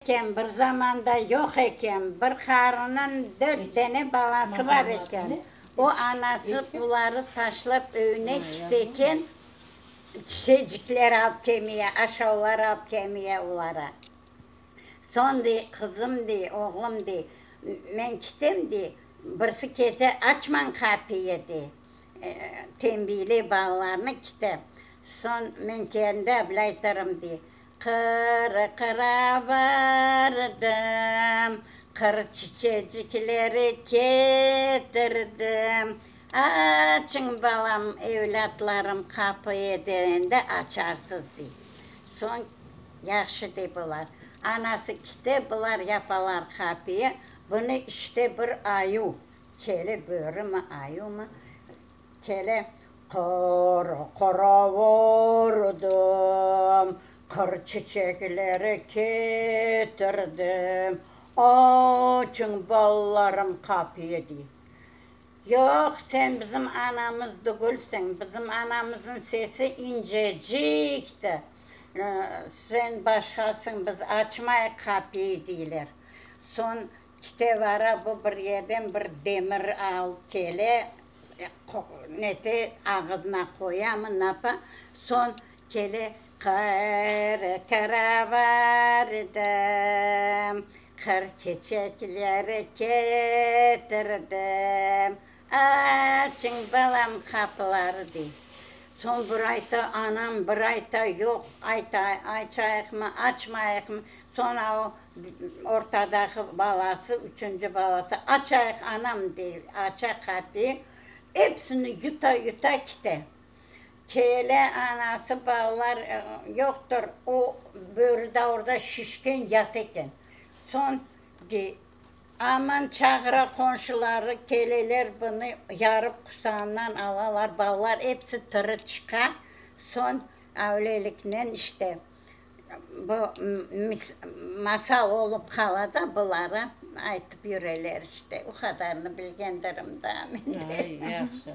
Eken, bir zamanda yoq eken, bir qarınıñ dört dene balası bar eken. O anası buları taşlap öyüne kite eken, çiçecikler alıp kelmeye, aşavlar alıp kelmeye olara. Soñ dey, qızım dey, oğlum dey, men kitem dey, birisi kelse açmañ qapıyı dey, tenbiyley balalarını kite. Soñ men kelgende bile aytarım dey, Qır-qıra bardım, qır çiçecikleri ketirdim. Açıñ, balam, evlâtlarım, qapıyı degende açarsız, dey. Soñ, yahşı, dey bular. Anası kite, bular yapalar qapıyı. Bunı işte bir ayuv kele, börümi, ayuvmı, Kele, Qır-qıra vardım, qır çiçekleri ketirdim, açıñ, balalarım, qapıyı, dey. Yoq, sen bizim anamız tügülsiñ, bizim anamıznıñ sesi incecikti, sen başqasıñ, biz açmayıq qapıyı, deyler. Soñ kite vara, bu bir yerden bir demir alıp kele, Nete ağızına qoyamı, napa, soñ kele, Qır-qıra vardım, qır çiçekleri ketirdim, açıñ, balam, qapıları, dey. Soñ bir ayta anam, bir ayta yoq, ayta, açayıqmı, açmayıqmı, soñ o Ortadaki balası, üçünci balası, Açayıq, anam, dey, aça qapıyı, episini yuta-yuta kite. Kele anası, balalar yoqtır, o börü da orda şişken yata eken. Soñ, dey, aman çağıra qonşuları, keleler, bunı yarıp qusağından alalar, balalar episi tiri çıqa. Soñ, avleliknen işte, Bu masal olıp qala da, buları aytıp yüreler işte. O qadarını bilgendirim daa men de. Ay, yahşı.